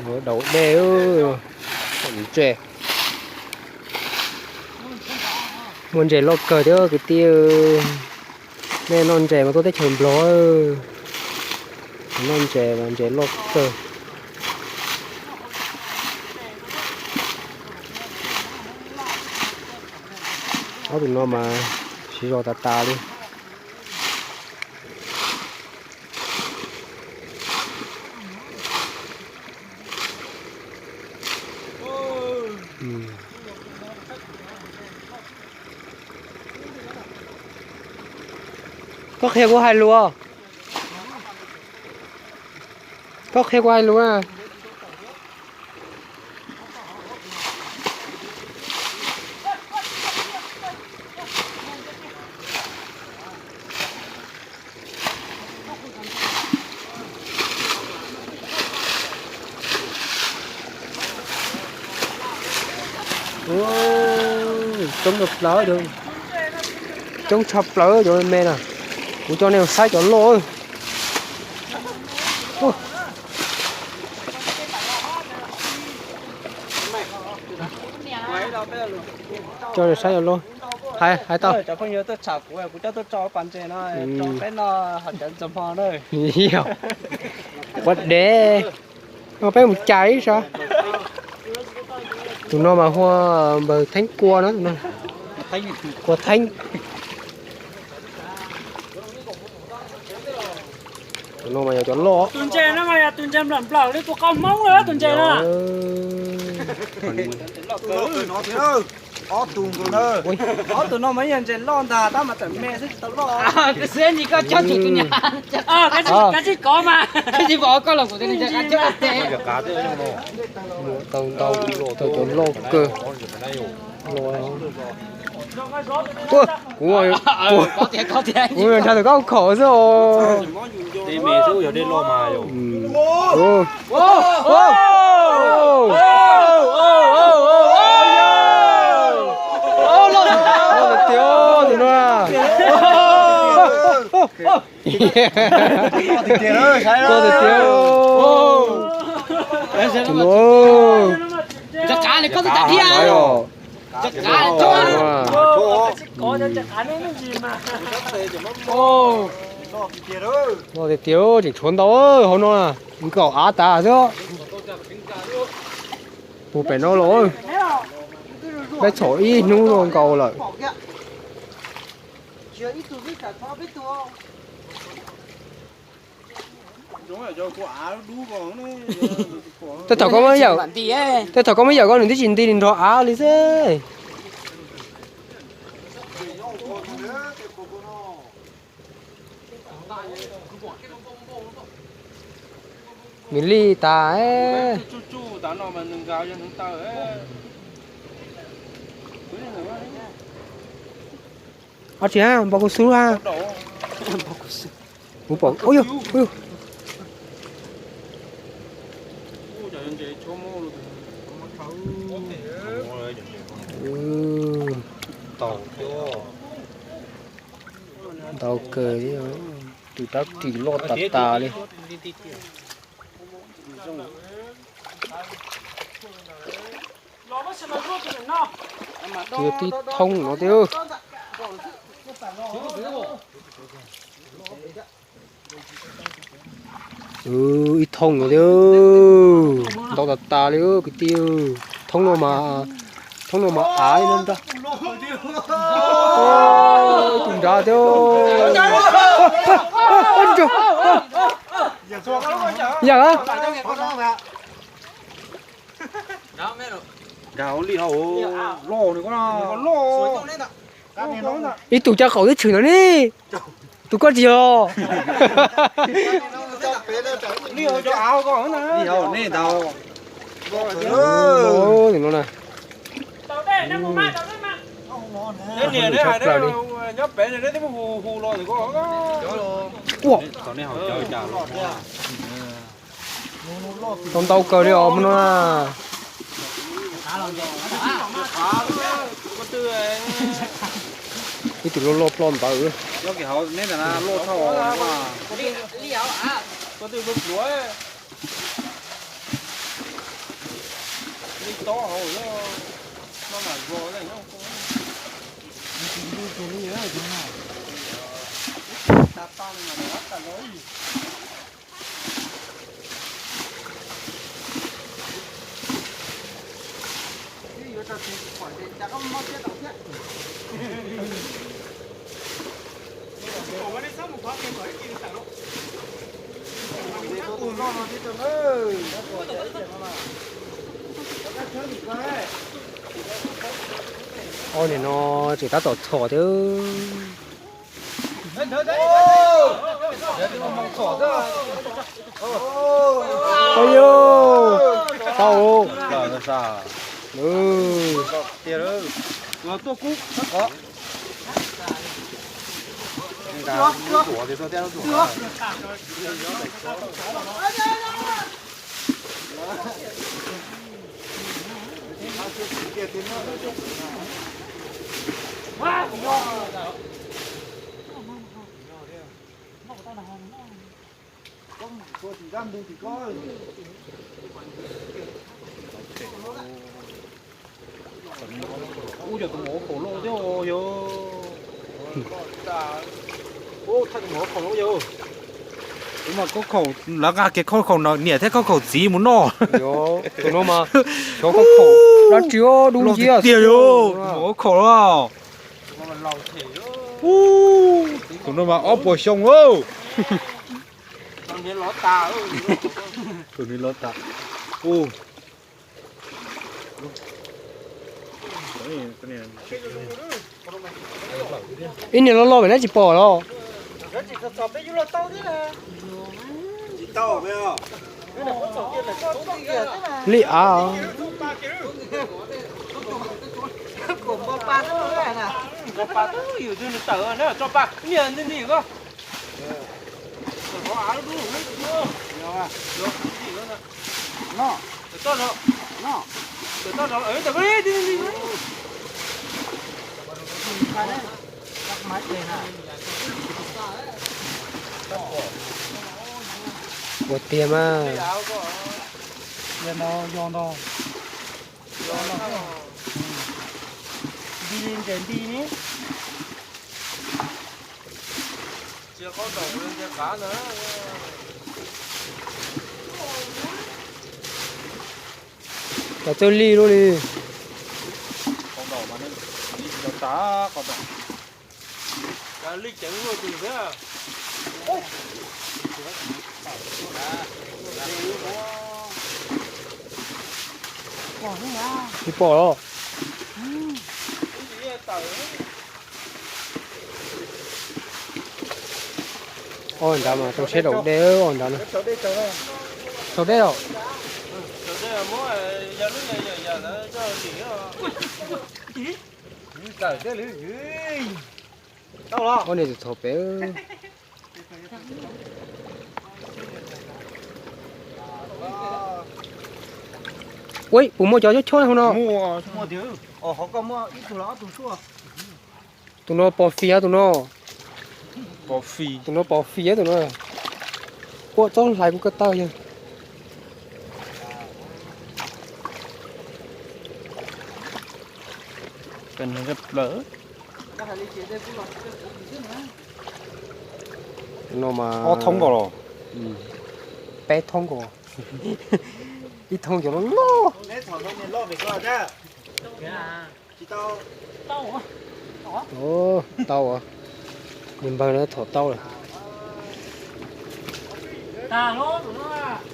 Daus dej, ntses. Muaj ntses loj kawg thiab kwv tij. Nej noj ntses mas tuaj teb chaws Nplog, noj ntses mas ntses loj kawg. Ob tug no mas siv zog tas tas li. Koj qhia kuv hais lus. Koj qhia kuv hais lus na. Coob tshaj plaws, coob tshaj plaws cov me na. Kuv coj nej saib cov loj. Coj nej saib cov loj. Hais, hais tau. Cov phooj ywg tuaj tsham kuv, kuv coj tuaj tso pas ntses no, tso peb noj hauv cov ntxuag hmo na. Ua dev. Peb mus cais ib sab. Tus no mas hu ua npawg Theeb Kua no, Kua Theeb. Tus no mas yog cov loj. Tus ntses no mas yog tus ntses nplawm nplawm li tus qau Hmoob lawm tus ntses no. Ob tug no mas yog ntses loj ntag tab mas tawm me xwb tsis tau loj. Xwb ntsis koj chob tsis tus nyab. Koj tsis kov mas. Tsis pom koj los kuv tus ntses qab coob teg. Tau ntau, tau cov loj kawg. Kuv, kuv nrhab tus koj khaum xwb os. Loj tiag tiag tus no. Loj tiag tiag. Tus no. Loj tiag tiag, tseem tshuav ntau hauv no, nkaum av tas xwb. Puag pem no los, peb txhom ib hnub no nkaus lawm. Tej thaum koj muab yawm, tej thaum koj muab yawm koj nws twb tsis nti li nrog av li xwb. Nws lij tas. Ob tsi, npau kuv xub a. Kuv pom, ub yog, ub yog. Ntau kawg, tus rab ris loj tas tas li. Tus tib thoob no tiag. Ib thoob no tiag. Ntau tas tas li kwv tij. Thoob no mas, thoob no mas av ib ntag. Tus nrad tiag. Yam a. Ib tug caj qaum twb tshwm ntawd ne. Tus koj tsis yog. Ua, tau ntau kawg li os no na. Ib tug loj loj ploj ntawd. Loj kawg. Loj tiag tiag. Li tob hauv no mas vog li no. Oj, nim no tseem tab tom txhom thiab. Oj, yog tau. Ub, yog tus mos khaum loj thiab yog. Ub, thaij tus mos khaum loj yog. Tus mas khaub khaum, lawv nqa kiag khaub khaum niam thiab khaub khaum txiv mus noj. Tus no mas xyov khaub khaum dab tsi dub nciab tiag yog. Tus mos khaum loj. Tus no mas ob puas xyoo. Tus niag lov tas. Ib niag loj loj pem nab tsis pom los. Li av. Ua tiag mas. Nti li ntses nti ne. Cov txawj lij luaj li. Tsis pom los. Oj, nrad mas rau siab daus dej, oj, nrad na. Rau dej os. Oj, niag tus txhaum pem. Ua, puas muaj cov chob chob hauv no? Tus no pos fis tus no. Tus no pos fis tus no. Ua txob hlais kuv ko taw yog. No mas ob thoob nkaus los? Peb thoob nkaus. Ib thoob cov loj loj. Tau as, niag npawg no thaum tau lawm.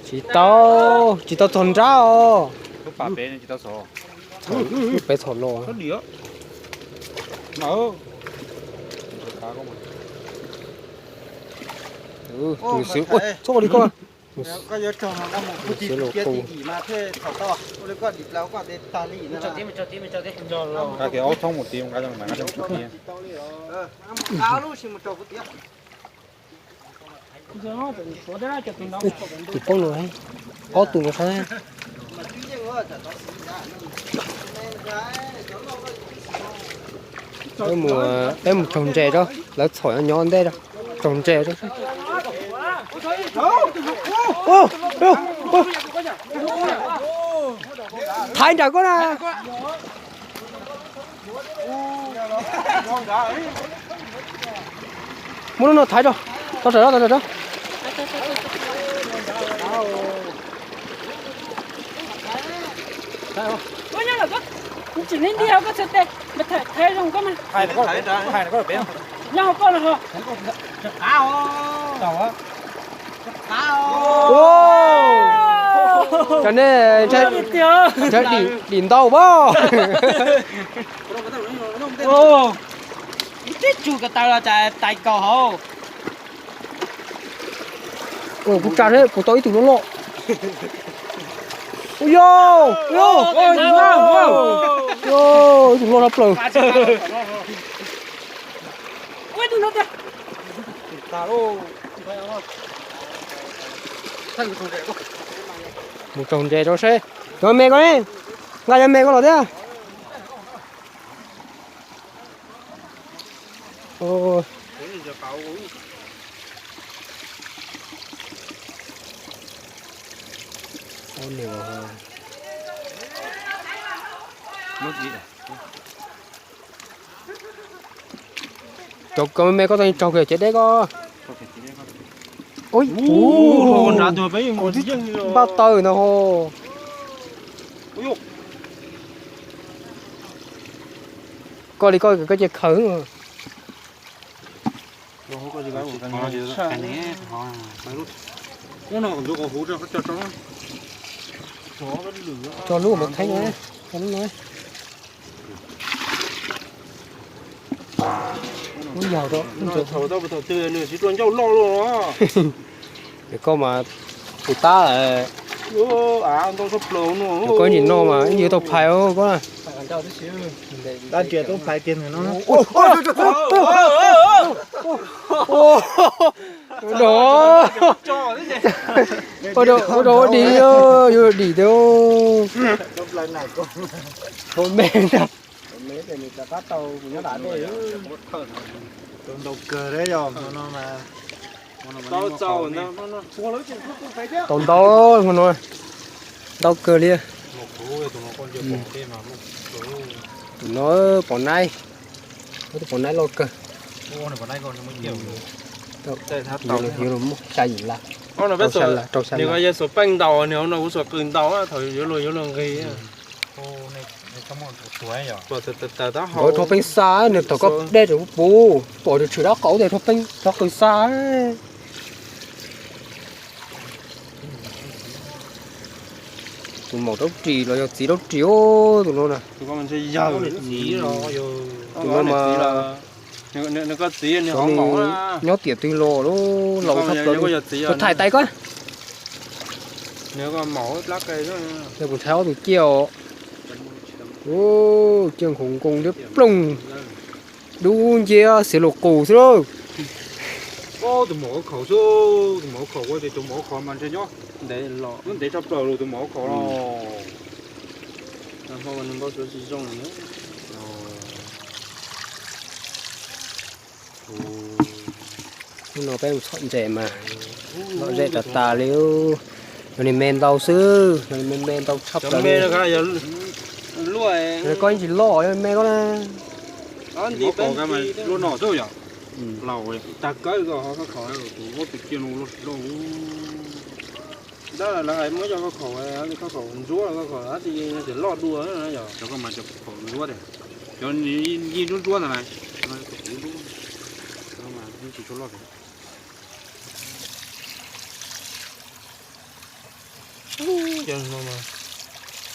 Tsis tau, tsis tau txog nrab os. Lub pem txhom los. Tus xwb, txhob ua li koj. Tus xwb los ku. Tus poob no, ob tug no sab. Peb mus, peb mus raug ntses rau, lawv txhom nyob ntej rau, raug ntses rau. Thaiv nram koj na. Muab lub no thaiv rau. Tau sawv tau sawv. Cov nej ntshai dim ntau pab. Ib tib tsug ko taw los cas tais kaus hauv. Kuv tsa seb puas tau ib tug loj loj. Ua yog, ib tug loj tshaj plaws. Mus tsaug ntses rau seb. Cov me koj ne, nqa cov me koj los thiab. Cov me me koj tau tsaug kiag cev deb koj. Npaj taw ntag ho. Koj li koj koj cia khaws. Tso lub mus theeb, tso lub no. Lub yog rau. Thaum tau thaum twg nws tsis tua ncauj loj luaj. Koj mas tus tab. Koj ntsis no mas ib yus tau phais koj. Dab riam tau phais kiag no. Dog, ua dog ua dig, yuav dig tiag. Ua me ntag. Tau ntau kawg li. Tus no pom naib, tus pom naib loj kawg. Yuav los muab xya yim lab, rau xya lab. Nws xuas peej ntaus, nws hauv no kuv xuas qws ntaus thaum yuav luag yuav luag nqis. Nkawd rho peej xa nws thaum koj dej rau puv pom tshwm dab qaum tes rho peej rho qws xa. Tus maum rab ris los yog txiv rab ris tus no na. Tus no mas nyob tiam twg los laus tshaj plaws. Thaij tais koj. Kuv thaij ob tug ciaj os. Ciaj nkhaus nkoos liab ploog. Dub nciab xiav lus qus xwb lauj. Tus maum khaum xwb, tus maum khaum ua ces tus maum khaum mas ntshe nyob ntev tshaj plaws los tus maum khaum los. Npau suav tsis zoo. Hnub no peb mus txhom ntses mas lom zem tas tas li. Yog nws me ntau xwb, yog nws me me ntau tshaj plaws li. Koj yeej tsis loj, yog me koj na. Tag kawg koj ho khaub khaum, tus muab tus ciaj no loj loj. Tab lawv hais muab cov khaub khaum, khaub khaum ntsuab, khaub khaum dab tsi tseem loj dua yom. Cov koj mas cov khaub khaum ntsuab tiag, cov yij ntsuab ntsuab ntawd na, cov mas tsis tshua loj.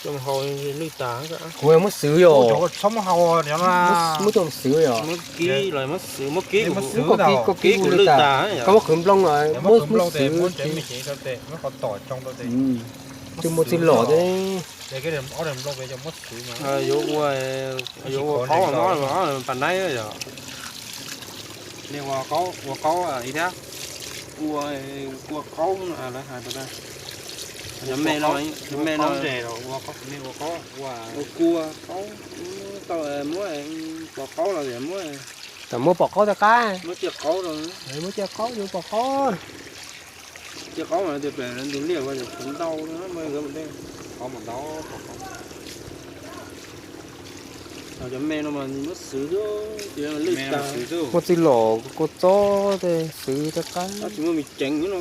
Coj mus hau lwj tas. Kuv muab xwb yom. Muab coj mus xwb yom. Muab kib, koj kib kuv lwj tas. Koj muab qhwv nplooj los muab xwb. Twb muab txij lom thiab. Yuav ua, yuav ua qaub mob pas naib yom. Nej ua qaub, ua qaub thiab, ua, ua qaub lawv hais rau, cov me no, cov me no, ua kua qaub, tau muab pov qaub los muab. Tam muab pov qaub taj qab, muab ciaj qaub, muab ciaj qaub yuav pov qaub. Ciaj qaub mas tias pem ntug liaj ua cov ntau, qhov mas ntau, qhov, Cov me no mas muab xwv xwb, muaj txwj lom kua txob tej xwv rov qab. Tsis muaj me ceev no.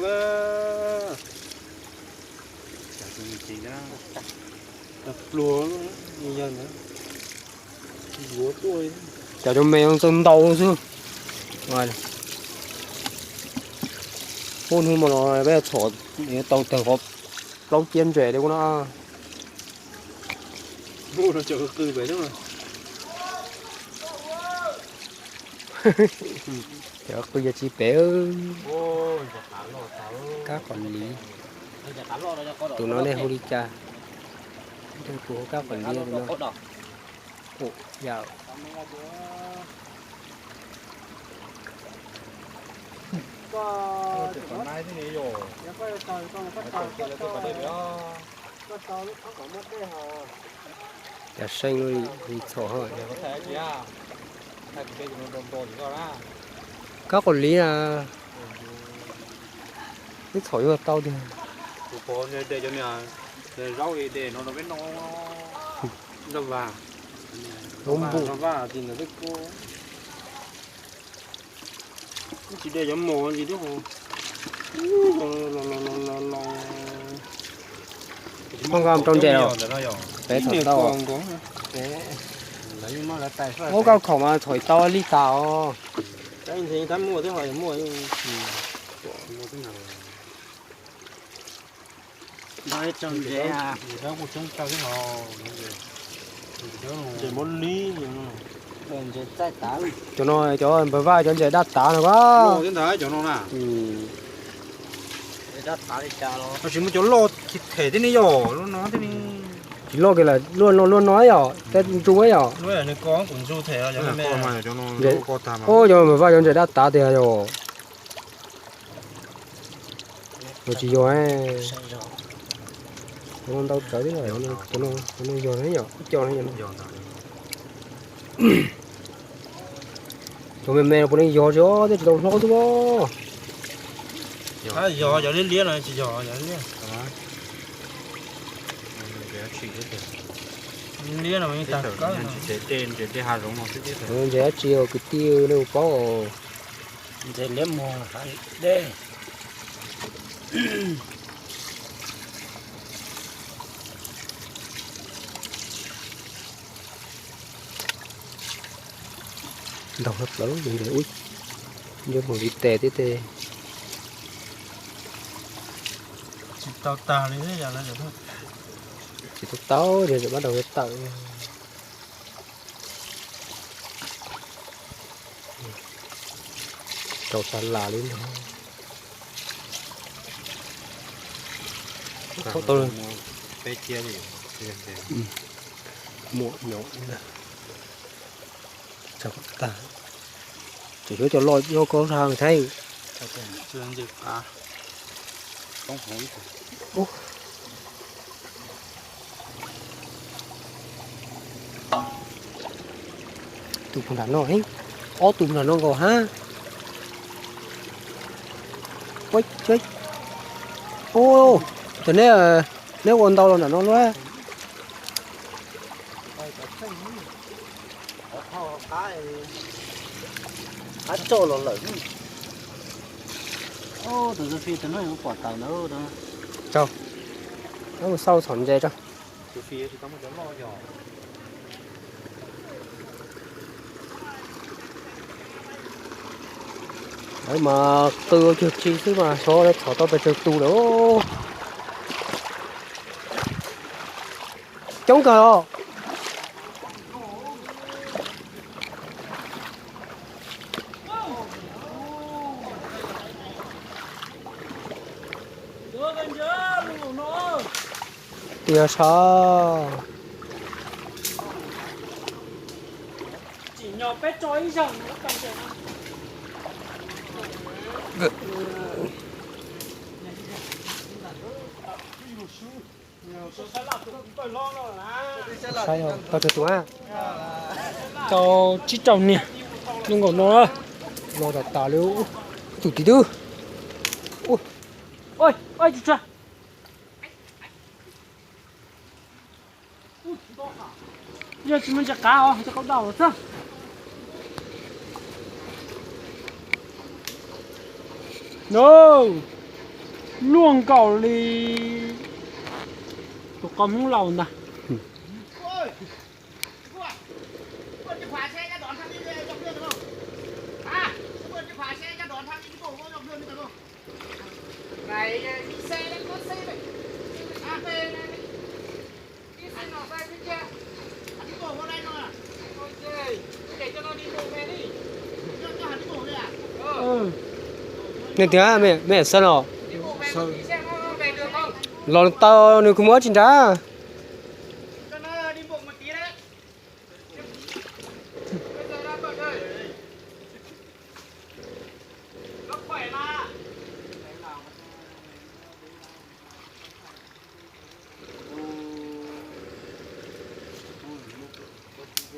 Pluag, cas cov me ntxaw ntau xwb. Pub hnub no peb txhom tau tag qhov plaub ciab ntses li no. Cov qw yog tsis pem. Kab qos liv. Tus no nej hu li cas? Kuv hu kab qos liv no. Yam Cas seej li txhom. Kab qos liv na, twb txhom yuav tau tiag. Zaub de no, zaub vaj, zaub vaj ti ntawd. Tsis de cov mos ntsis twb. Muab nkoj rau ntses los, peb txhom tau. Muab koj khaum mas txhom tau li tas os. Cov no cov npawg Vaj cov ntses daj tav no a. Tab sis muaj cov loj them thiab ne yom, loj no thiab ne. Tsis loj kiag lawm, luaj no luaj no yom, tej ntsu yom. Cov npawg Vaj cov ntses daj tav tiag yom. Los tsis yog, tus no ntau tsawv thiab, tus no yog ne yom, ib co ne yom. Cov me me no puav leej yog tsis, tej tsis tau hlob xwb. Yog cov liab liab no tsis yog. Liab no tag kawg. Ntses dab tsi os kwv tij, nej puas paub os? Ntses liab muag dej. Ntaug plawv ntses ub, nco mus viv tes thiab tes. Tsis tau tag li, tsis tau tau, ntshe tseem pab daug yuav tawm. Rau tas las li ntag. Muaj nyob tag, tseem yuav cov loj nyob koj sab thiab. Tus puag nram no, ob tug nram no nkaus hab. Ua, cov neb, neb ua ntau los nram no luaj. Qab tso los lawm. Tus Sophie tus no yuav pom tawm ntawd. Tso, mus xauj txhom ntses tso. Lawv mas qw ua cuag tsi xwb mas xyov lawv txhom tau pes tsawg tus lawm. Coob kawg os. Tiag sav. Saib tau tsawg tus a? Tau tsib rau niag. Zoo nkaus no. No tas tas li. Tus tim twb. Ua, ua tsis tshua. Yog tsis muaj ntsis qav os, cov qau daus xwb. No, luaj nkaus li tus qau Hmoob laus ntag. Nej tias mej xeeb los? Los tau nws kuj muab tsis nrad.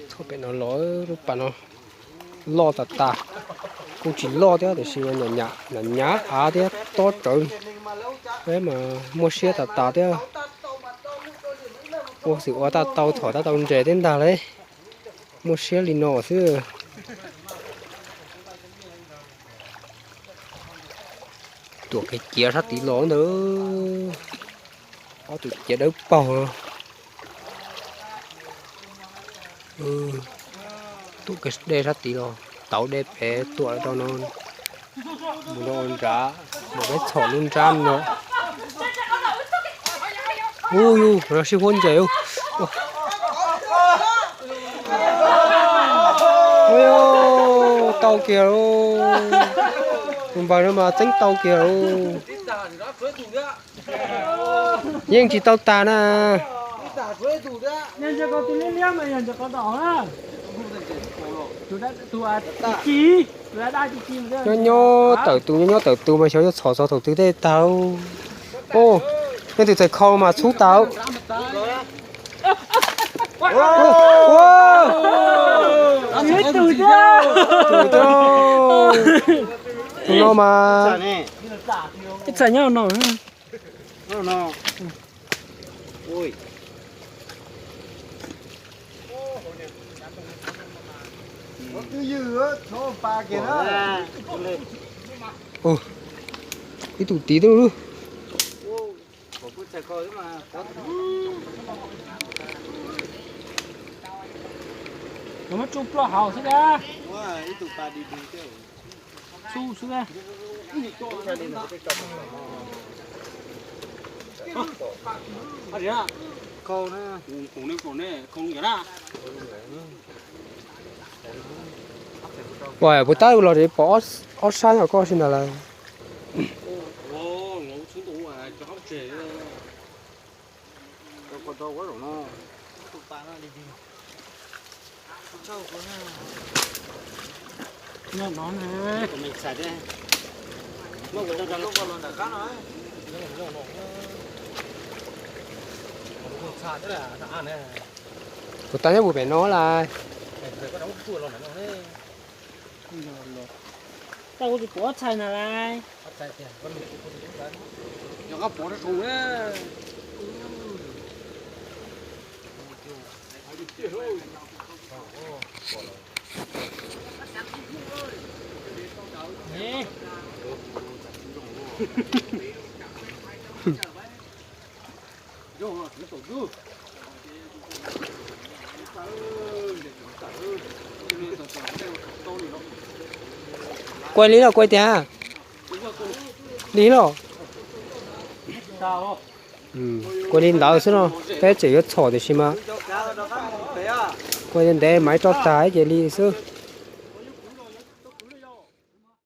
Txhob pem no los, lub pas no loj tas tas. Kuj tsis loj thiab tiam sis nyam nyam av thiab tob rawv li. Peb mas muaj siab tas tas thiab. Ua xwm ua tab tau thom tab tau nres thiab ntag lauj. Muaj siab li no xwb. Tuam kiag ciav sab tid los ntawd. Ob tug ciav dawb paug. Tuam kiag dej sab tid los, tauv dej pem tuam rau no. Mus rau nrad, mus peb txhom lub nrab no. Ub yus, no sib huab ncaim ub. Ub yus, tau kiag lauj. Tus npawg no mas txeeb tau kiag lauj. Yeej tsis tau tas na. Nyob nyob tawm tus, nyob nyob tawm tus mas xyov yuav txhom txog thaum twg thiaj tag. Ub, leej twg txais khau mas txhub tas. Tus no mas ib txhais nyob no. Ib tug tid twb lub. Muab tsuj ploj hauv xwb a. Tsuj xwb a. Ua puas tab los pom ob sab os, koj sib ntag lawm. Puas tau nyob puag pem no lawm? Tau kuv tsis pom ob txhais na lawm. Kuaj li los kuaj tiag. Li los. Kuaj li ntawd xwb no, peb tseem yuav txhom tiam sis mas kuaj ntev mas ib roj tag ces li xwb.